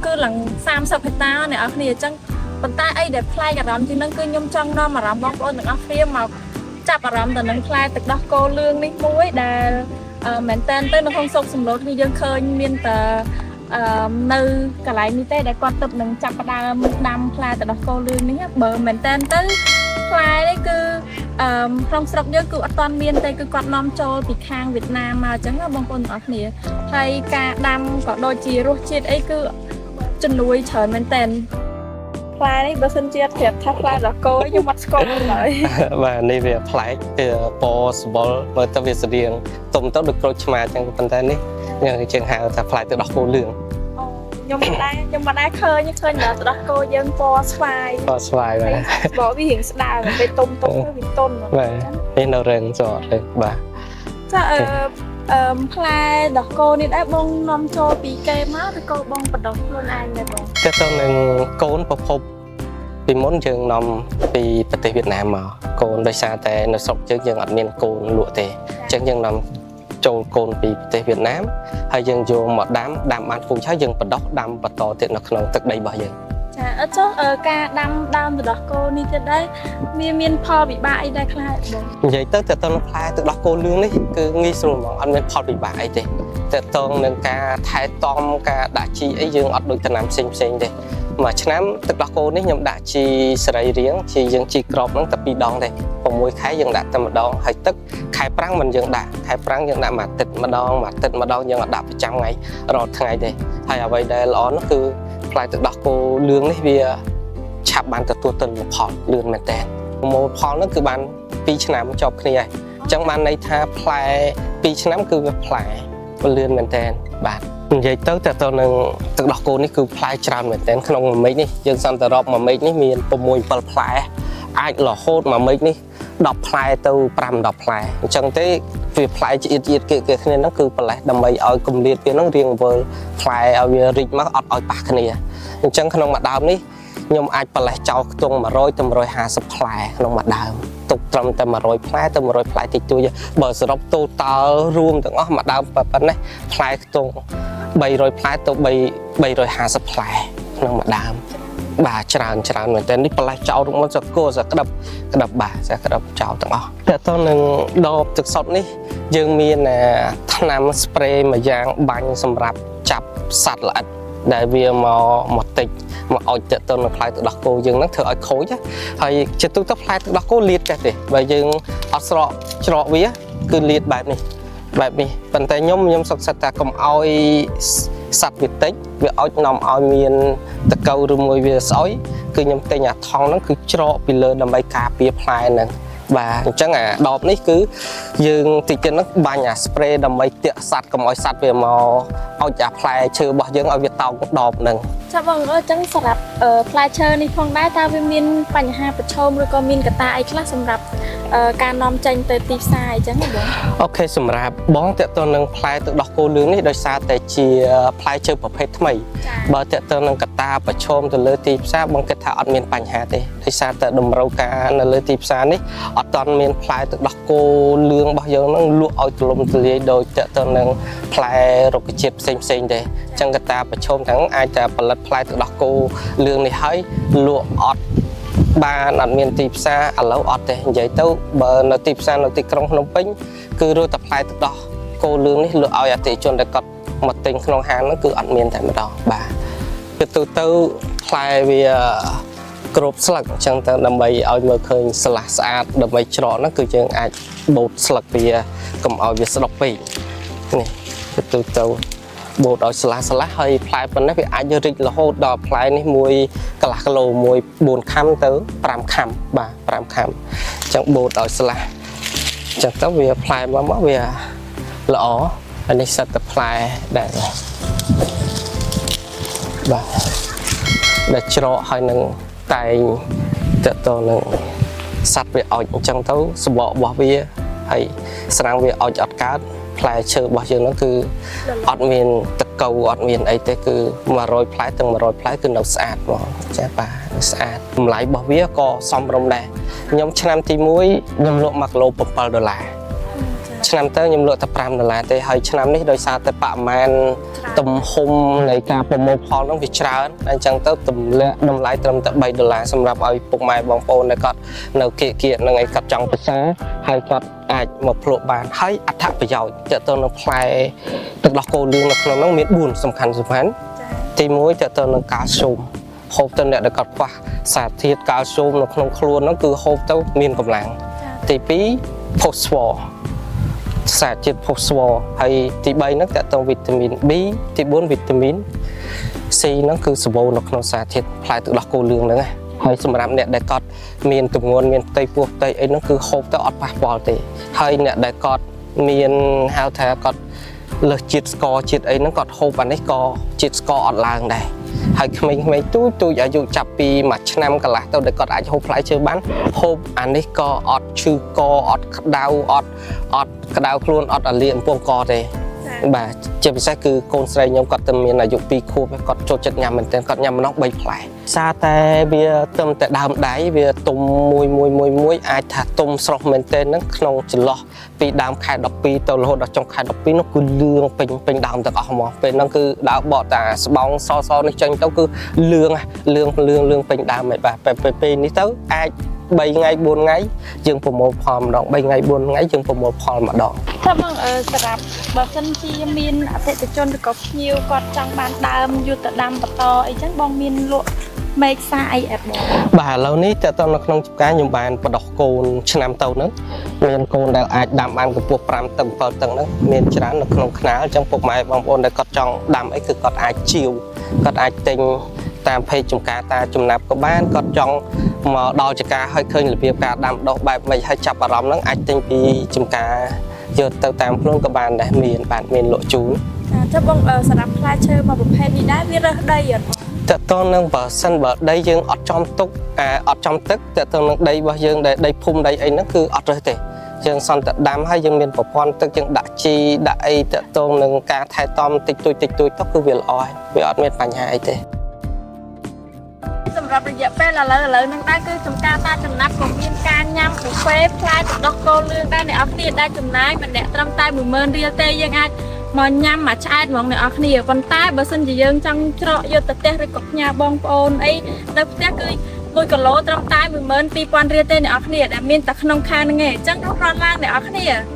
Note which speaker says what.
Speaker 1: គឺឡើង30ហិកតាអ្នកនរគ្នាអញ្ចឹងប៉ុន្តែអីដែលប្លែកអារម្មណ៍ជាងហ្នឹងគឺខ្ញុំចង់នាំអារម្មណ៍បងប្អូនទាំងអស់គ្នាមកចាប់អារម្មណ៍ទៅនឹងផ្លែទឹកដោះគោលឿងនេះមួយដែលមែនតើទៅនៅក្នុងស្រុកសំឡូតគឺយើងឃើញមានតែនៅកន្លែងនេះទេដែលគាត់ទៅនឹងចាប់ផ្ដើមដាំផ្លែទឹកដោះគោលឿងនេះបើមែនតើទៅផ្លែនេះគឺក្នុងស្រុកយើងគឺអត់ទាន់មានទេគឺគាត់នាំចូលពីខាងវៀតណាមមកអញ្ចឹងណាបងប្អូនទាំងអស់គ្នាហើយការដាំក៏ដូចជារសជាតិអីគឺជំនួយច្រើនមែនតើផ្លែនេះបើសិនជាប្រាប់ថាផ្លែដោះគោខ្ញុំអត់ស្គាល់ឡើយ
Speaker 2: បាទនេះវាប្លែកវាពណ៌សម្បុរមើលទៅវាស្រៀងទុំទៅដូចក្រូចឆ្មាអញ្ចឹងប៉ុន្តែនេះយើងជាងហៅថាផ្លែទឹកដោះគោលឿង
Speaker 1: អូខ្ញុំមិនដែរឃើញឃើញតែដោះគោយើងពណ៌ស្វាយ
Speaker 2: ពណ៌ស្វាយបាទ
Speaker 1: បកវារៀងស្ដើងពេលទុំទុំទៅវាទន់
Speaker 2: បាទនេះនៅរឹងសអត់រឹងបាទ
Speaker 1: ចាអឺផ្លែដោះគោនេះដែរបងនាំចូលពីគេមកឬក៏បងបដោះខ្លួនឯងដែរបង
Speaker 2: តើទៅនឹងកូនប្រភពពីមុនយើងនាំពីប្រទេសវៀតណាមមកកូនដោយសារតែនៅស្រុកយើងយើងអត់មានកូនលក់ទេអញ្ចឹងយើងនាំចូលកូនពីប្រទេសវៀតណាមហើយយើងយកមកដាំដាំបានពូជហើយយើងបដោះដាំបន្តទៀតនៅក្នុងទឹកដីរបស់យើង
Speaker 1: ចាអត់ចុះការដាំដើមទឹកដោះគោនេះទៀតដែរមានមានផលវិបាកអីដែរខ្លះបង
Speaker 2: និយាយទៅតើតើនឹងផ្លែទឹកដោះគោលឿងនេះគឺងាយស្រួលហ្មងអត់មានផលវិបាកអីទេតើតងនឹងការថែទាំការដាក់ជីអីយើងអត់ដូចដំណាំផ្សេងផ្សេងទេមួយឆ្នាំទឹកដោះគោនេះខ្ញុំដាក់ជីសរីរាង្គជីយើងជីក្របហ្នឹងតែ2ដងទេ6ខែយើងដាក់តែម្ដងហើយទឹកខែប្រាំងមិនយើងដាក់ខែប្រាំងយើងដាក់មួយអាទិត្យម្ដងមួយអាទិត្យម្ដងយើងអត់ដាក់ប្រចាំថ្ងៃរាល់ថ្ងៃទេហើយអ្វីដែលល្អនោះគឺផ្លែទឹកដោះគោលឿងនេះវាឆាប់បានទទួលទិន្នផលលឿនមែនតើប្រមូលផលហ្នឹងគឺបាន2ឆ្នាំជាប់គ្នាហើយអញ្ចឹងបានន័យថាផ្លែ2ឆ្នាំគឺវាផ្លែលឿនមែនតើបាទនិយាយទៅតើទៅនឹងទឹកដោះគោនេះគឺផ្លែច្រើនមែនតើក្នុងមួយមែកនេះយើងសន្តារាប់មួយមែកនេះមាន6 7ផ្លែអាចរហូតមួយមែកនេះ10ផ្លែទៅ5 10ផ្លែអញ្ចឹងទេវាផ្លែឆ្អៀតឆ្អៀតគេគេគ្នាហ្នឹងគឺប្រលេះដើម្បីឲ្យគម្លាតវាហ្នឹងរៀងវិលផ្លែឲ្យវារីកមកអត់ឲ្យប៉ះគ្នាអញ្ចឹងក្នុងមួយដើមនេះខ្ញុំអាចប្រលេះចោលខ្ទង់100ទៅ150ផ្លែក្នុងមួយដើមទុកត្រឹមតែ100ផ្លែទៅ100ផ្លែតិចតួចបើសរុប total រួមទាំងអស់មួយដើមប៉ុណ្ណេះផ្លែខ្ទង់300ផ្លែទៅ3 350ផ្លែក្នុងមួយដើមបាទច្រើនច្រើនមែនតើនេះប្រលេះចោលរុកមកសកោសក្តាប់ក្តាប់បាទសក្តាប់ចោលទាំងអស់តើតើនឹងដបទឹកសុទ្ធនេះយើងមានថ្នាំ spray មួយយ៉ាងបាញ់សម្រាប់ចាប់សត្វល្អិតដែលវាមកមកតិចមកអុចទៅទៅនឹងផ្លែទឹកដោះគោយើងហ្នឹងធ្វើឲ្យខូចហើយជាទូទៅផ្លែទឹកដោះគោលាតចេះទេបើយើងអត់ស្រកច្រកវាគឺលាតបែបនេះបែបនេះប៉ុន្តែខ្ញុំខ្ញុំសុខសិតថាកុំឲ្យសត្វវាតិចវាអុចនាំឲ្យមានតកៅឬមួយវាស្អុយគឺខ្ញុំទិញអាថង់ហ្នឹងគឺច្រកពីលើដើម្បីការពារផ្លែហ្នឹងបាទអញ្ចឹងអាដបនេះគឺយើងតិចទៀតហ្នឹងបាញ់អា spray ដើម្បីទាក់សត្វកុំឲ្យសត្វវាមកអុចអាផ្លែឈើរបស់យើងឲ្យវាតោងដបហ្នឹង
Speaker 1: ចាបងអញ្ចឹងសម្រាប់ផ្លែឈើនេះផងដែរតើវាមានបញ្ហាប្រឈមឬក៏មានកត្តាអីខ្លះសម្រាប់ការនាំចេញទៅទីផ្សារអីចឹងហ៎បង
Speaker 2: OK សម្រាប់បងតើតើនឹងផ្លែទឹកដោះគោលឿងនេះដោយសារតែជាផ្លែឈើប្រភេទថ្មី
Speaker 1: ចា
Speaker 2: បើតើតើនឹងកត្តាប្រឈមទៅលើទីផ្សារបងគិតថាអត់មានបញ្ហាទេដោយសារតែតម្រូវការនៅលើទីផ្សារនេះអត់ទាន់មានផ្លែទឹកដោះគោលឿងរបស់យើងនឹងលក់ឲ្យទូលំទូលាយដោយតើតើនឹងផ្លែរុក្ខជាតិផ្សេងផ្សេងទេអញ្ចឹងកត្តាប្រឈមទាំងអាចតែផលិតផ្លែទឹកដោះគោលឿងនេះហើយលក់អត់បានអត់មានទីផ្សារឥឡូវអត់ទេនិយាយទៅបើនៅទីផ្សារនៅទីក្រុងភ្នំពេញគឺរើតែផ្លែទឹកដោះគោលឿងនេះលក់ឲ្យអតិថិជនដែលគាត់មកទិញក្នុងហាងហ្នឹងគឺអត់មានតែម្ដងបាទគឺទូទៅផ្លែវាគ្រប់ស្លឹកអញ្ចឹងទៅដើម្បីឲ្យមើលឃើញស្រឡះស្អាតដើម្បីច្រកហ្នឹងគឺយើងអាចបូតស្លឹកវាកុំឲ្យវាស្ដុកពេកនេះគឺទូទៅបូតឲ្យស្រឡះស្រឡះហើយផ្លែប៉ុណ្ណេះវាអាចរីករហូតដល់ផ្លែនេះមួយកន្លះគីឡូមួយ4ខាំទៅ5ខាំបាទ5ខាំអញ្ចឹងបូតឲ្យស្រឡះអញ្ចឹងទៅវាផ្លែមកមកវាល្អអានេះសិតតែផ្លែដែលបាទដែលច្រកហើយនឹងតែងតទៅនឹងសត្វវាអុចអញ្ចឹងទៅសបករបស់វាហើយស្រាំងវាអុចអត់កើតផ្លែឈើរបស់យើងហ្នឹងគឺអត់មានតកៅអត់មានអីទេគឺ100ផ្លែទាំង100ផ្លែគឺនៅស្អាតហ្មងចាបាទស្អាតតម្លៃរបស់វាក៏សមរម្យដែរខ្ញុំឆ្នាំទី1ខ្ញុំលក់1គីឡូ7ដុល្លារ ឆ្នាំទៅខ្ញុំលក់តែ5ដុល្លារទេហើយឆ្នាំនេះដោយសារតែបរិមាណទំហំនៃការប្រមូលផលហ្នឹងវាច្រើនអញ្ចឹងទៅទម្លាក់តម្លៃត្រឹមតែ3ដុល្លារសម្រាប់ឲ្យពុកម៉ែបងប្អូនដែលគាត់នៅគៀកគៀកហ្នឹងឯងគាត់ចង់ពិសាហើយគាត់អាចមកភ្លក់បានហើយអត្ថប្រយោជន៍តើទៅនឹងផ្លែទឹកដោះគោលឿងនៅក្នុងហ្នឹងមាន4សំខាន់សំខាន់
Speaker 1: ចា
Speaker 2: ទី1តើទៅនឹងកាល់ស្យូមហូបទៅអ្នកដែលគាត់ខ្វះសារធាតុកាល់ស្យូមនៅក្នុងខ្លួនហ្នឹងគឺហូបទៅមានកម្លាំង
Speaker 1: ចា
Speaker 2: ទី2ផូស្វ័រសារជាតិផូស្វ័រហើយទី3ហ្នឹងតើទៅវីតាមីន B ទី4វីតាមីន C ហ្នឹងគឺសម្បូរនៅក្នុងសារធាតុផ្លែទឹកដោះគោលឿងហ្នឹងណាហើយសម្រាប់អ្នកដែលគាត់មានទម្ងន់មានផ្ទៃពោះផ្ទៃអីហ្នឹងគឺហូបទៅអត់ប៉ះពាល់ទេហើយអ្នកដែលគាត់មានហៅថាគាត់លើសជាតិស្ករជាតិអីហ្នឹងគាត់ហូបអានេះក៏ជាតិស្ករអត់ឡើងដែរហើយក្មេងៗទូចទូចអាយុចាប់ពី1ឆ្នាំកន្លះទៅដែលគាត់អាចហូបផ្លែឈើបានហូបអានេះក៏អត់ឈឺកអត់ក្តៅអត់អត់ក្តៅខ្លួនអត់អាលាកអំពងកទេ
Speaker 1: ចា
Speaker 2: បាទជាពិសេសគឺកូនស្រីខ្ញុំគាត់ទៅមានអាយុ2ខួបហើយគាត់ចូលចិត្តញ៉ាំមែនទែនគាត់ញ៉ាំម្ដង3ផ្លែសារតែវាទៅតែដើមដៃវាទុំមួយមួយមួយមួយអាចថាទុំស្រស់មែនទែនហ្នឹងក្នុងចន្លោះពីដើមខែ12ទៅរហូតដល់ចុងខែ12នោះគឺលឿងពេញពេញដើមទាំងអស់ហ្មងពេលហ្នឹងគឺដើរបកតាស្បោងសសនេះចេញទៅគឺលឿងហ៎លឿងលឿងលឿងពេញដើមហើយបាទពេលពេលពេលនេះទៅអាច3ថ្ងៃ4ថ្ងៃយើងប្រមូលផលម្ដង3ថ្ងៃ4ថ្ងៃយើងប្រមូលផលម្ដង
Speaker 1: ចាបងអឺសម្រាប់បើសិនជាមានអតិថិជនឬក៏ភ្ញៀវគាត់ចង់បានដើមយុទ្ធដាំបន្តអីចឹងបងមានលក់មេឃសាអីអត់បង
Speaker 2: បាទឥឡូវនេះតើតើនៅក្នុងចំការខ្ញុំបានបដោះកូនឆ្នាំទៅហ្នឹងមានកូនដែលអាចដាំបានកម្ពស់5តឹង7តឹងហ្នឹងមានច្រើននៅក្នុងខ្នាលអញ្ចឹងពុកម៉ែបងប្អូនដែលគាត់ចង់ដាំអីគឺគាត់អាចជាវគាត់អាចទិញតាមផេកចំការតាចំណាប់ក៏បានគាត់ចង់មកដល់ចំការហើយឃើញរបៀបការដាំដុះបែបម៉េចហើយចាប់អារម្មណ៍ហ្នឹងអាចទិញពីចំការយកទៅតាមខ្លួនក៏បានដែរមានបាទមានលក់ជូន
Speaker 1: ចាចុះបងអឺសម្រាប់ផ្លែឈើមួយប្រភេទនេះដែរវារើសដីអត់បង
Speaker 2: តើតើនឹងបើសិនបើដីយើងអត់ចំទុកអាអត់ចំទឹកតើតើនឹងដីរបស់យើងដែលដីភូមិដីអីហ្នឹងគឺអត់រើសទេយើងសន្តិដាំហើយយើងមានប្រព័ន្ធទឹកយើងដាក់ជីដាក់អីតើតើនឹងការថែទាំតិចតួចតិចតួចទៅគឺវាល្អហើយវាអត់មានបញ្ហាអីទេ
Speaker 1: សម្រាប់រយៈពេលឥឡូវឥឡូវហ្នឹងដែរគឺចំការតាចំណាប់ក៏មានការញ៉ាំប៊ូហ្វេផ្លែទឹកដោះគោលឿងដែរអ្នកនរគ្នាដែលចំណាយម្នាក់ត្រឹមតែ10000រៀលទេយើងអាចមកញ៉ាំមួយឆ្អែតហ្មងអ្នកនរគ្នាប៉ុន្តែបើសិនជាយើងចង់ច្រកយកទៅផ្ទះឬក៏ផ្ញើបងប្អូនអីនៅផ្ទះគឺ1គីឡូត្រឹមតែ12000រៀលទេអ្នកនរគ្នាដែលមានតែក្នុងខាងហ្នឹងឯងអញ្ចឹងរត់ឡើងអ្នកនរគ្នា